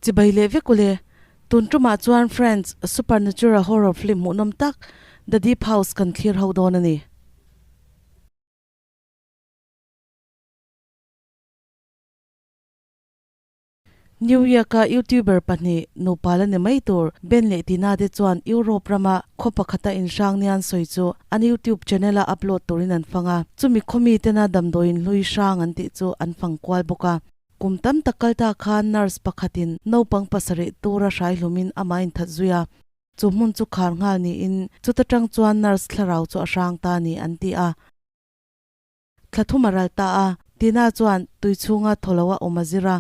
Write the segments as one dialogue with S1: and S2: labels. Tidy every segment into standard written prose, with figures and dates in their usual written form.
S1: Chibai leh vek ule. Tun tumah chuan French supernatural horror film hmuhnawm tak The Deep House kan thlir ho dawn a ni. New York-a YouTuber pahnih nupa la ni mai tur Ben leh Tina te chuan Europe rama khaw pakhata inhrang nia an sawi chu an YouTube channel-a upload turin an fang a, chumi khawmi tena damdawiin hlui hrang an tih chu an fang kual bawk a. Kum tam tak kal ta khan nurse pakhatin naupang pasarih tura hrai hlumin amah inthat zui a, chu hmun chu khar nghal niin chuta tang chuan nurse thlarau chu a hrang ta ni an ti a. Thla thum a ral ta a, Tina chuan tui chhunga thaw lo a awm a zir a,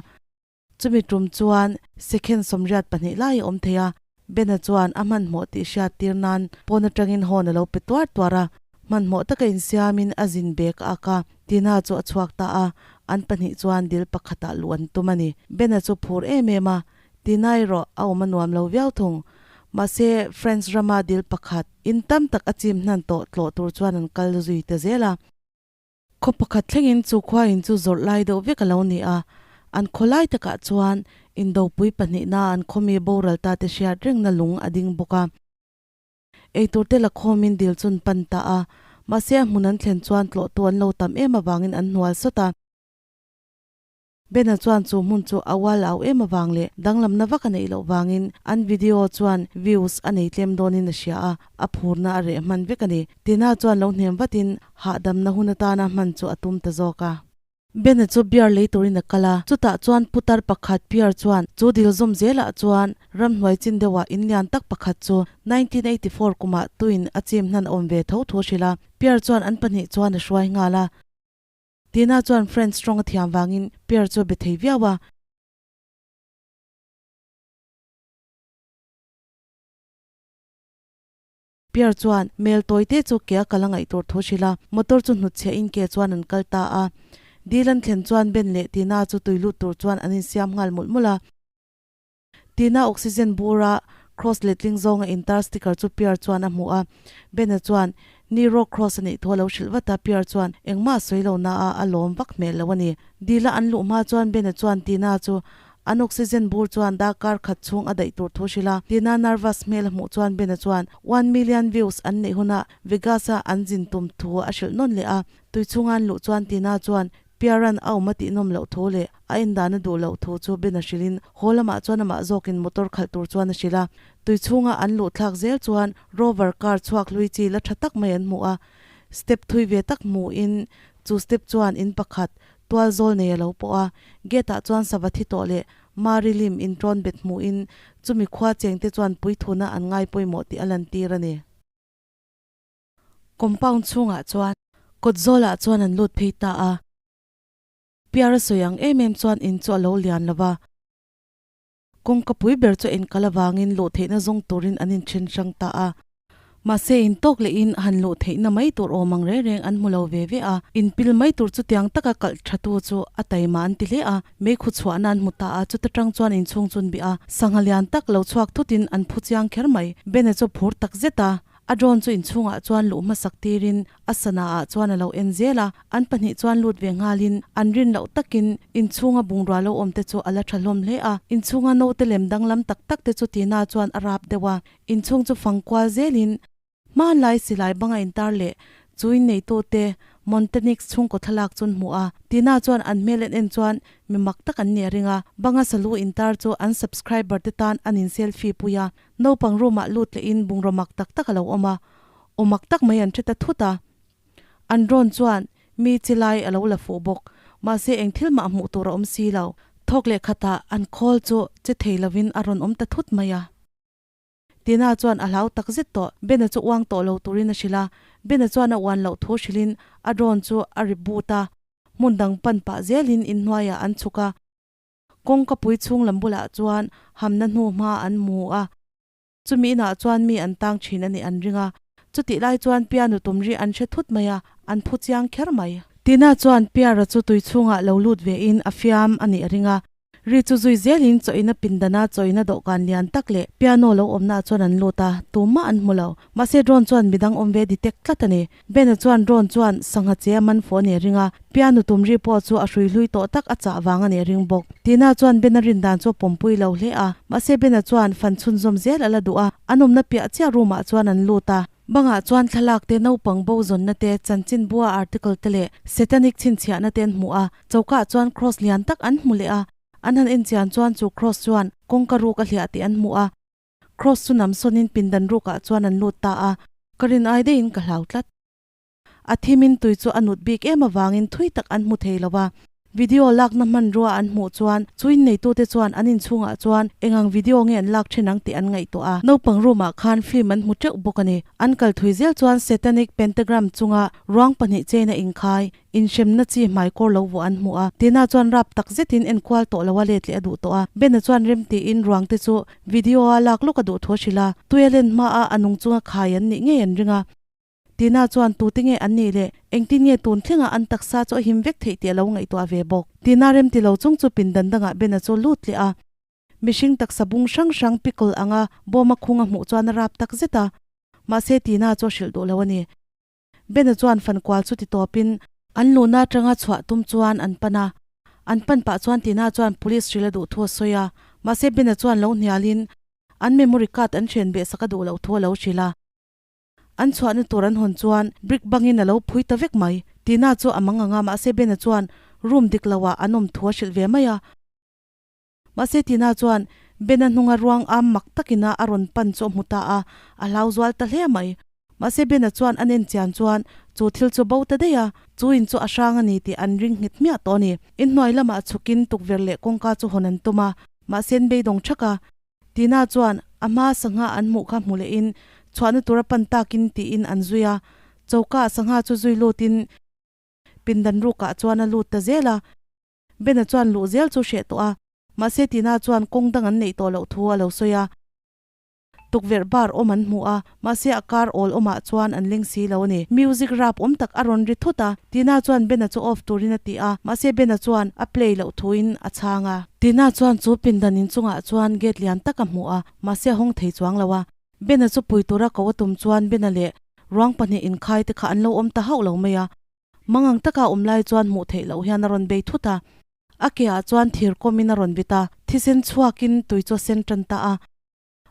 S1: chumi tum chuan second 82 lai a awm thei a, Bena chuan a hmanhmawh tih hriat tir nan pawn atangin hawn a lo pe tuar tuar a, hmanhmawh taka insiamin a zin bek a ak a, Tina chu a chhuak ta a, an pahnih chuan dil pakhatah luh an tum a ni. Bena chu phur em em a, Tina erawh a awm a nuam lo viau thung. Mahse, France rama dil pakhat, in tam tak a chim hnan tawh tlawh tur chuan an kal zui ta zel a. Khaw pakhat thlengin chu khua in chu zawrh lai deuh vek a lo ni a, an khaw lai takah chuan indopui pahnihna an khawmi boral ta te hriat rengna lung a ding bawk a. Eitur te la khawmin dil chun pan ta a, mahse a hmun an thlen chuan tlawhtu an lo tam em avangin an hnual sawt a. Bena chuan chu hmun chu a ual au em avang leh danglamna vak a neih loh vangin an video chuan views a nei tlem dawnin a hria a, a phurna a reh hman vek a ni. Tina chuan lo hnem vatin hahdamna hun atana hman chu a tum ta zawk a. Bena chu beer lei turin a kal a, chutah chuan putar pakhat Pierre chuan chu dil zawm zelah chuan ramhnuai chin deuhah in lian tak pakhat chu 1984 kumah tuin a chim hnan a awm ve tho thu a hrilh a. Pierre chuan an pahnih chuan a hruai nghal a. Tina chuan French tawng a thiam vangin Pierre chu a be thei viau a. Pierre chuan mel tawi te chu ke a kal a ngaih tur thu hrilh a, motor chu hnutchhiah in ke chuan an kal ta a. Dil an thlen chuan Ben leh Tina chu tui lut tur chuan an insiam nghal mawlh mawlh a. Tina oxygen bura cross letling zawnga intar sticker chu Pierre chuan a hmu a. Bena chuan, Nero cross a nih thu a lo hrilh vat a, Pierre chuan engmah a sawi lo na a, a lawm vak hmel lo a ni. Dila an luh hma chuan Bena chuan Tina chu an oxygen bur chuan darkar khat chhung a daih tur thu hrilh a. Tina nervous hmel a hmuh chuan Bena chuan one million views an neih hunah Vegas-a an zin tum thu a hrilh nawn leh a. Tui chhunga an luh chuan Tina chuan Piaran a awm a tihnawm loh thu leh a en dan a duh loh thu chu Ben a hrilhin haw lamah chuan amah zawkin motor khalh tur chuan a hrilh a. Tui chhunga an luh thlak zel chuan Rover car chhuak hlui chi la tha tak mai an hmu a. Step thui ve tak hmuhin chu step chuan in pakhat tual zawl nei a lo pawh a. Gate ah chuan sava thi tawh leh Mari lim intawn bet hmuhin chumi khua chengte chuan puithuna an ngai pawimawh tih a lantir a ni. Compound chhungah chuan kawt zawlah chuan an lut phei ta a. Piara sawi ang em em chuan in chu a lo lian lo va. Kawngka pui ber chu en kal avangin luh theihna zawng turin an inthen hrang ta a. Mahse in tawk lehin han luh theihna mai tur awm ang reng reng an hmu lo ve ve a. In pil mai tur chutiang taka kalh thatu chu a taima an ti hle a. Meikhu chhuahna an hmu ta a, chuta tang chuan inchhung chu an bih a. Sangha lian tak lo chhuak thutin an phu chiang kher mai. Bena chu phur tak zet a. A drone chu inchhungah chuan luh hmasak tirin a sana ah chuan a lo en zel a, an pahnih chuan lut ve nghalin an rin loh takin inchhunga bungrua lo awm te chu a la tha hlawm hle a, inchhunga naute lem danglam tak tak te chu Tina chuan a rap deuh a, inchhung chu fang kual zelin hmanlai silai banga intar leh chu inneitu te Montenix chhungkaw thlalak chu an hmu a, Tina chuan an hmel en en chuan mi mak tak an nih a ring a, banga salu intar chu an subscriber te tan an in selfie pui a. Naupang room ah lut leh in bungraw mak tak tak a lo awm a, aw mak tak mai an hre ta thut a. An drone chuan mi chi lai a lo la fuh bawk, mahse eng thil mah hmuh tur a awm si lo. Thawk leh khatah an khawl chu che thei lovin a rawn awm ta thut mai a. Tina chuan a hlau tak zet tawh, Bena chu uang tawh lo turin a hrilh a, Bena chuan a uan loh thu hrilhin a drone chu a reboot a, hmun dang pan pah zelin inhnuaiah an chhuk a. Kawngka pui chhung lam bulah chuan hamna hnu hma an hmu a, chumi inah chuan mi an tang thin a nih an ring a. Chutih lai chuan piano tum ri an hre thut mai a, an phu chiang kher mai. Tina chuan Piara chu tui chhungah lo lut ve in a fiam a nih a ring a. Ri chu zui zelin chawina pindana chawina dawhkan lian tak leh piano lo awmnaah chuan an lut a, tumah an hmu lo. Mahse drone chuan midang awm ve detect tlat a ni. Bena chuan drone chuan sangha che a man fawh a nih a ring a, piano tum ri pawh chu a hrui hlui tawh tak a chah vang a nih a ring bawk. Tina chuan Bena rin dan chu a pawmpui lo hle a, mahse Bena chuan fan chhunzawm zel a la duh a, an awmna piah chiah room ah chuan an lut a. Bangah chuan thlalak te, naupang bo zawnna te, chanchinbua article te leh Satanic chhinchhiahna te an hmu a, choka ah chuan cross lian tak an hmu leh a, an han enchian chuan chu cross chuan kawngka ruk a hliah tih an hmu a, cross chu nam sawnin pindan rukah chuan an lut ta a. Ka rin ai daihin ka hlau tlat. A thimin tui chu a nut bik em avangin thui tak an hmu thei lo a. Video lakna hmanrua an hmuh chuan chu inneitute chuan an inchhungah chuan eng ang video nge an lak thin ang tih an ngaihtuah a. Naupang room ah khan film an hmu teuh bawk a ni. An kal thui zel chuan Satanic Pentagram chunga ruang pahnih chain a inkhai, inhremna chi hmaikawr lo vuah an hmu a. Tina chuan rap tak zetin enkual tawh lo a let leh a duh tawh a. Bena chuan remtiin ruang te chu video a lak lawk a duh thu a hrilh a. Tui a len hmaa a nung chunga khai an nih ngei an ring a. Tina chuan tute nge an nih leh engtin nge tun thlengah an taksa chu a him vek theih tih a lo ngaihtuah ve bawk. Tina remti lo chung chu pindan dangah Bena chu lut leh a. Mihring taksa bung hrang hrang pickle anga bawma khung a hmuh chuan a rap tak zet a. Mahse Tina chu a hrilh duh lo a ni. Bena chuan fankual chu ti tawpin an luhna atanga chhuah tum chuan an pan a. An pan pah chuan Tina chuan police hrilh a duh thu a sawi a. Mahse Bena chuan lo hnialin an memory card an hren beh sak a duh loh thu a lo hrilh a. An chhuahna tur an hawn chuan brick bangin a lo phui ta vek mai. Tina chu a mang ang a, mahse Bena chuan room dik loah an awm thu a hrilh ve mai a. Mahse Tina chuan Bena hnunga ruang am mak takina a rawn pan chu a hmu ta a, a hlau zual ta hle mai. Mahse Bena chuan an en chian chuan chu thil chu bo ta daih a, chu in chu a hrang a ni tih an ring nghet hmiah tawh a ni. Inhnuai lamah chhukin tukverh leh kawngka chu hawn an tum a, mahse an beidawng thak a. Tina chuan a hma sangha an hmuh kha hmu lehin chhuahna tura pan takin tiin an zui a, choka ah sangha chu zui lutin pindan rukah chuan a lut ta zel a. Bena chuan luh zel chu hreh tawh a, mahse Tina chuan kawng dang an neih tawh loh thu a lo sawi a. Tukverh bar awm an hmu a, mahse a kar awl awmah chuan an leng si lo a ni. Music rap awm tak a rawn ri thut a, Tina chuan Bena chu off turin a ti a, mahse Bena chuan a play loh thuin a chhang a. Tina chuan chu pindan inchungah chuan gate lian tak a hmu a, mahse a hawng thei chuang lo a. Bena chu pui tura ko a tum chuan Bena leh ruang pahnih inkhai te kha an lo awm ta hauh lo mai a. Mangang taka a awm lai chuan hmuh theih loh hian a rawn bei thut a. A ke ah chuan thir kawmin a rawn bit a, thisen chhuakin tui chu a sen tan ta a.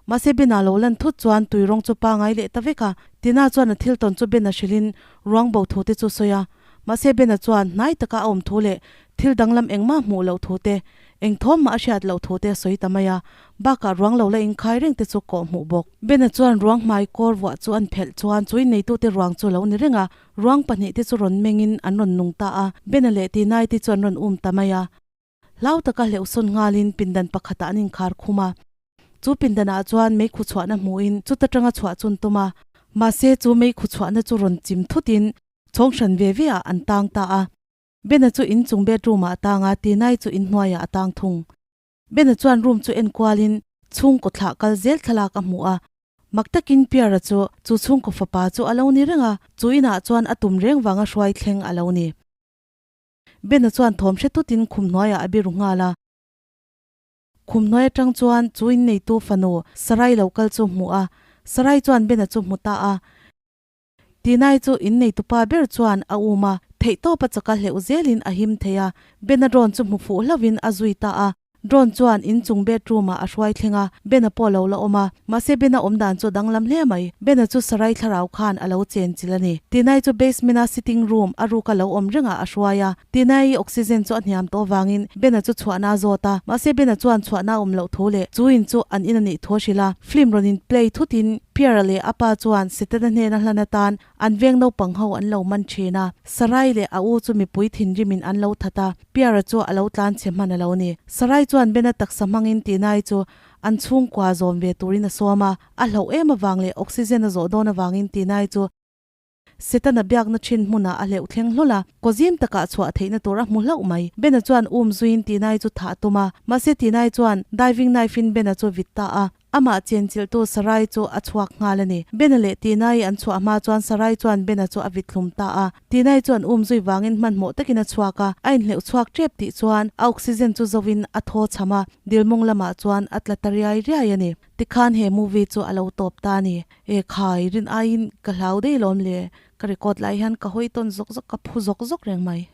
S1: Mahse Bena lo lan thut chuan tui rawng chu pangai leh ta vek a. Tina chuan a thil tawn chu Bena hrilhin ruang bo thu te chu sawi a. Mahse Bena chuan hnai taka a awm thu leh thil danglam engmah hmuh loh thu te, eng thawm mah a hriat loh thu te a sawi ta mai a. Bakah ruang lo la inkhai reng te chu kawh hmuh bawk. Bena chuan ruang hmai kawr vuah chu an phelh chuan chui neitute ruang chu lo ni reng a. Ruang pahnih te chu rawn mengin an rawn nung ta a. Bena leh Tinai te chu an rawn um ta mai a. Hlau taka hleuhsawn nghalin pindan pakhatah an inkhar khum a. Chu pindanah chuan meikhu chhuahna hmuhin chuta tanga chhuah chu an tum a. Mahse chu meikhu chhuahna chu rawn chim thutin chhawng hran ve ve ah an tang ta a. Bena chu inchung bedroom ah a tang a, Tinai chu inhnuaiah a tang thung. Bena chuan room chu enkualin chhungkaw thlah kal zel thlalak a hmu a. Mak takin Pierre-a chu chu chhungkaw fapa chu a lo ni reng a, chu inah chuan a tum reng vanga hruai thleng a lo ni. Bena chuan thawm hre tutin khum hnuaiah a biru nghal a. Khum hnuai atang chuan chu inneitu fanu Sarai lo kal chu hmuh a, Sarai chuan Bena chu hmu ta a. Tinai chu inneitupa ber chuan a um a, theihtawp a chaka hleuh zelin a him thei a. Bena drone chu hmu fuh hlauhin a zui ta a. Drone chuan inchung bedroom ah a hruai thleng a, Bena pawh lo la awm a, mahse Bena awm dan chu a danglam hle mai. Bena chu Sarai thlarau khan a lo chen chilh a ni. Tinai chu basement a sitting room a ruka lo awm rengah a hruai a, Tinai oxygen chu a hniam tawh avangin Bena chu chhuahna a zawt a, mahse Bena chuan chhuahna a awm loh thu leh chu in chu an in a nih thu a hrilh a. Film rawn in play thutin Pierre-a leh a pa chuan Setana hnena hlan atan An veng naupang ho an lo man thin a, Sarai leh a u chu mipui thinrimin an lo that a, Piara chu a lo tlan chhe hman a lo ni. Sarai chuan Bena taksa hmangin Tinai chu an chhungkua zawm ve turin a sawm a, a hlauh em avang leh oxygen a zawh dawn avangin Tinai chu Setana biakna thin hmunah a hleuh thleng hlawl a, kawzim takah chhuah theihna tur a hmu hlauh mai. Bena chuan um zuiin Tinai chu thah a tum a, mahse Tinai chuan diving knife in Bena chu vit ta a. Amah chenchilhtu Sarai chu a chhuak nghal a ni. Bena leh Tinai an chhuah hma chuan Sarai chuan Bena chu a vit hlum ta a. Tinai chu an um zui vangin hmanhmawh takin a chhuak a, a inhleuh chhuak tep tih chuan a oxygen chu zovin a thaw cham a, dilmawng lamah chuan a tla ta riai riai a ni. Tikhan he movie chu a lo tawp ta a ni. E khai, rin aiin ka hlau daih lawm le, ka record lai hian ka hawi tawn zawk zawk, ka phu zawk zawk reng mai.